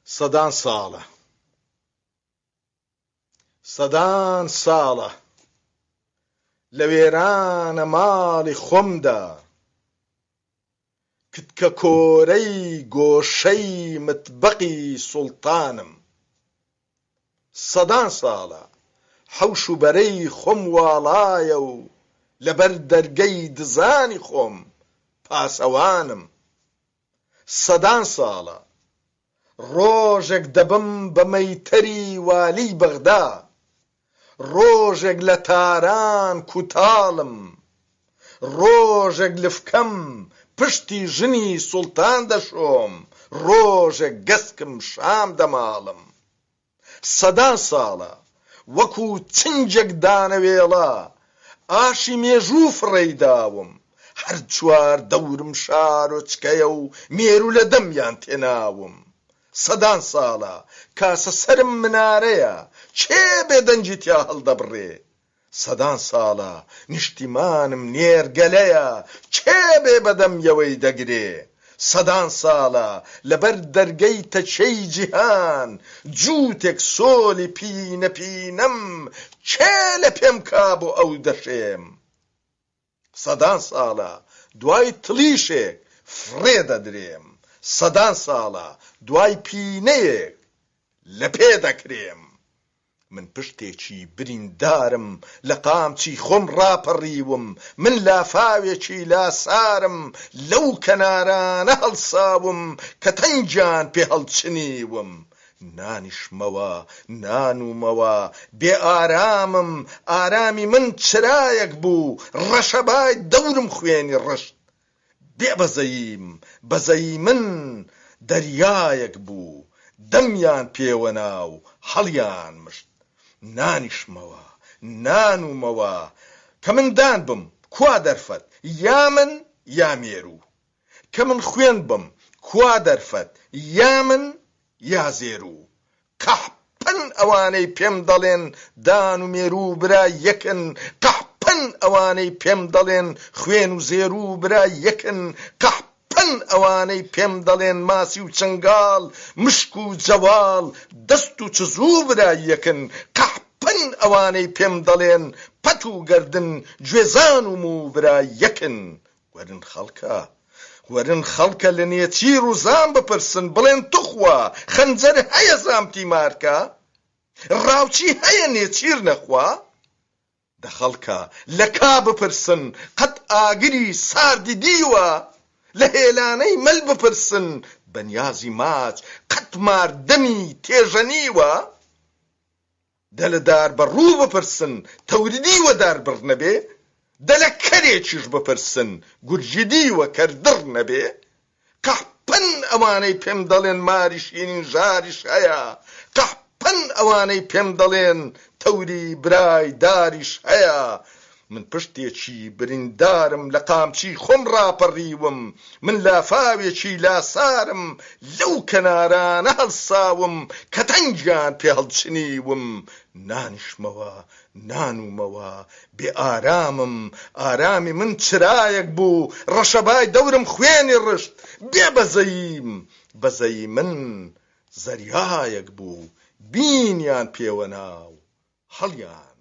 سەدان ساڵە سەدان ساڵە لە وێرانە ماڵی خۆمدا کتکە کۆرەی گۆشەی متبەقی سوڵتانم. سەدان ساڵە حەوش و بەرەی خۆم واڵایە و لەبەر دەرگەی دزانی خۆم پاسەوانم. سەدان ساڵە ڕۆژێک دەبم بە مەیتەری والیی بەغدا، ڕۆژێک لە تاران کوتاڵم، ڕۆژێک لفکەم پشتی ژنی سوڵتان دەشۆم، ڕۆژێک گەسکم شام دەماڵم. سەدان ساڵە وەکوو چنگێک دانەوێڵە ئاشی مێژوو فڕێی داوم، هەر چواردەورم شارۆچکەیە و مێروولە دەمیان تێناوم. سەدان ساڵە کاسە سەرم منارەیە، کێ بێ دەنگی تیا هەڵدەبڕێ؟ سەدان ساڵە نیشتیمانم نێرگەلەیە، کێ بێ بە دەمیەوەی دەگرێ؟ سەدان ساڵە لەبەر دەرگەی تەکیەی جیهان، جووتێک سۆلی پینە پینەم، کێ لە پێم کا بۆ ئەو دەشێم؟ سەدان ساڵە دوای تڵیشێک فڕێ دەدرێم، سەدان ساڵە دوای پینەیەک لە پێ دەکرێم. من پشتێکی بریندارم لە قامچی خۆم ڕاپەڕیوم، من لافاوێکی لاسارم لەو کەنارانە هەڵساوم کە تەنگیان پێ هەڵچنیوم. نانیشمەوە، نانوومەوە، بێ ئارامم، ئارامی من چرایەک بوو، ڕەشەبای دەورم خوێنی ڕشت. بێ بەزەییم، بەزەیی من دەریایەک بوو، دەمیان پێوەنا و هەڵیان مشت. نانیشمەوە، نانوومەوە، کە من دان بم، کوا دەرفەت، یا من یا مێروو. کە من خوێن بم کوا دەرفەت یا من یا زێروو قەحپەن ئەوانەی پێم دەڵێن دان و مێروو برای یەکن قەحپەن ئەوانەی پێم دەڵێن خوێن و زێروو برای یەکن قەحپەن ئەوانەی پێم دەڵێن ماسی و چنگاڵ مشک و جەواڵ دەست و چزوو برای یەکن قەحپەن ئەوانەی پێم دەڵێن پەت و گەردن گوێزان و موو برای یەکن وەرن خەڵکە وەرن خەڵکە لە نێچیر و زام بپرسن بڵێن توخوا خەنجەر هەیە زام تیمارکا ڕاوچی هەیە نێچیر نەخوا دە خەڵکە لە کا بپرسن قەت ئاگری ساردی دیوە لە هێلانەی مەل بپرسن بە نیازی ماچ قەت مار دەمی تێژەنیوە دە لە داربەڕوو بپرسن تەوری دیوە داربڕ نەبێ، دە لە کەرێکیش بپرسن گورگی دیوە کەردڕ نەبێ. قەحپەن ئەوانەی پێم دەڵێن ماری شیرین ژاریش هەیە، قەحپەن ئەوانەی پێم دەڵێن تەوری برای داریش هەیە. من پشتێکی بریندارم لە قامچی خۆم ڕاپەڕیوم، من لافاوێکی لاسارم لەو کەنارانە هەڵساوم کە تەنگیان پێ هەڵچنیوم، نانیشمەوە، نانوومەوە، بێ ئارامم، ئارامی من چرایەک بوو، ڕەشەبای دەورم خوێنی ڕشت، بێ بەزەییم، بەزەیی من زەریایەک بوو، بینیان پێوەنا و هەڵیان.